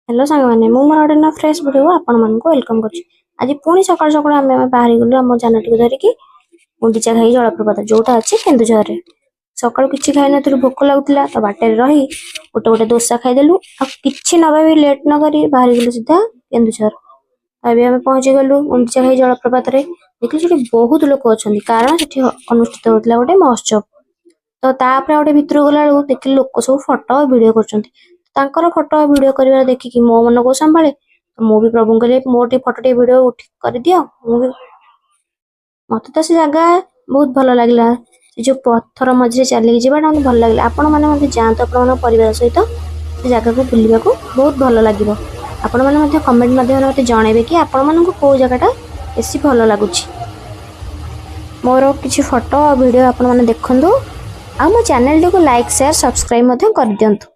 Hello ସାଙ୍ଗମାନେ, ମୁଁ ମୋର ଗୋଟେ ନୂଆ ଫ୍ରେଶ୍ ଭିଡ଼ିଓ ଆପଣମାନଙ୍କୁ welcome କରୁଛି। ଆଜି ପୁଣି ସକାଳୁ ସକାଳୁ ଆମେ ଆମେ ବାହାରିଗଲୁ ଆମ ଯାନଟିକୁ ଧରିକି ଗୁଣ୍ଡିଚା ଘାଇ ଜଳପ୍ରପାତ, ଯୋଉଟା ଅଛି କେନ୍ଦୁଝରରେ। ସକାଳୁ କିଛି ଖାଇନଥିଲୁ, ଭୋକ ଲାଗୁଥିଲା ତ ବାଟରେ ରହି ଗୋଟେ ଗୋଟେ ଦୋସା ଖାଇଦେଲୁ। ଆଉ କିଛି ନ ଭାବି, ଲେଟ୍ ନ କରି ବାହାରିଗଲୁ ସିଧା କେନ୍ଦୁଝର। ଏବେ ଆମେ ପହଞ୍ଚିଗଲୁ ଗୁଣ୍ଡିଚା ଘାଇ ଜଳପ୍ରପାତରେ। ଦେଖିଲୁ, ସେଠି ବହୁତ ଲୋକ ଅଛନ୍ତି, କାରଣ ସେଠି ଅନୁଷ୍ଠିତ ହଉଥିଲା ଗୋଟେ ମହୋତ୍ସବ। ତ ତାପରେ ଆଉ ଗୋଟେ ଭିତରକୁ ଗଲା ବେଳକୁ ଦେଖିଲି, ଲୋକ ସବୁ ଫଟୋ ଭିଡିଓ କରୁଛନ୍ତି। ତାଙ୍କର ଫଟୋ ଭିଡିଓ କରିବାର ଦେଖିକି ମୋ ମନ କୋଉ ସମ୍ଭାଳେ? ତ ମୁଁ ବି ପ୍ରଭୁଙ୍କୁ କହିଲି, ମୋର ଟିକେ ଫଟୋ ଟିକେ ଭିଡିଓ ଉଠି କରିଦିଅ। ମୁଁ ବି ମତେ ତ ସେ ଜାଗା ବହୁତ ଭଲ ଲାଗିଲା। ସେ ଯୋଉ ପଥର ମଝିରେ ଚାଲିକି ଯିବାଟା ମତେ ଭଲ ଲାଗିଲା। ଆପଣମାନେ ମଧ୍ୟ ଯାଆନ୍ତୁ ଆପଣମାନଙ୍କ ପରିବାର ସହିତ ସେ ଜାଗାକୁ ବୁଲିବାକୁ, ବହୁତ ଭଲ ଲାଗିବ। ଆପଣମାନେ ମଧ୍ୟ କମେଣ୍ଟ ମାଧ୍ୟମରେ ମତେ ଜଣେଇବେ କି ଆପଣମାନଙ୍କୁ କୋଉ ଜାଗାଟା ବେଶୀ ଭଲ ଲାଗୁଛି। ମୋର କିଛି ଫଟୋ ଆଉ ଭିଡ଼ିଓ ଆପଣମାନେ ଦେଖନ୍ତୁ ଆଉ ମୋ ଚ୍ୟାନେଲଟିକୁ ଲାଇକ୍, ସେୟାର, ସବସ୍କ୍ରାଇବ୍ ମଧ୍ୟ କରିଦିଅନ୍ତୁ।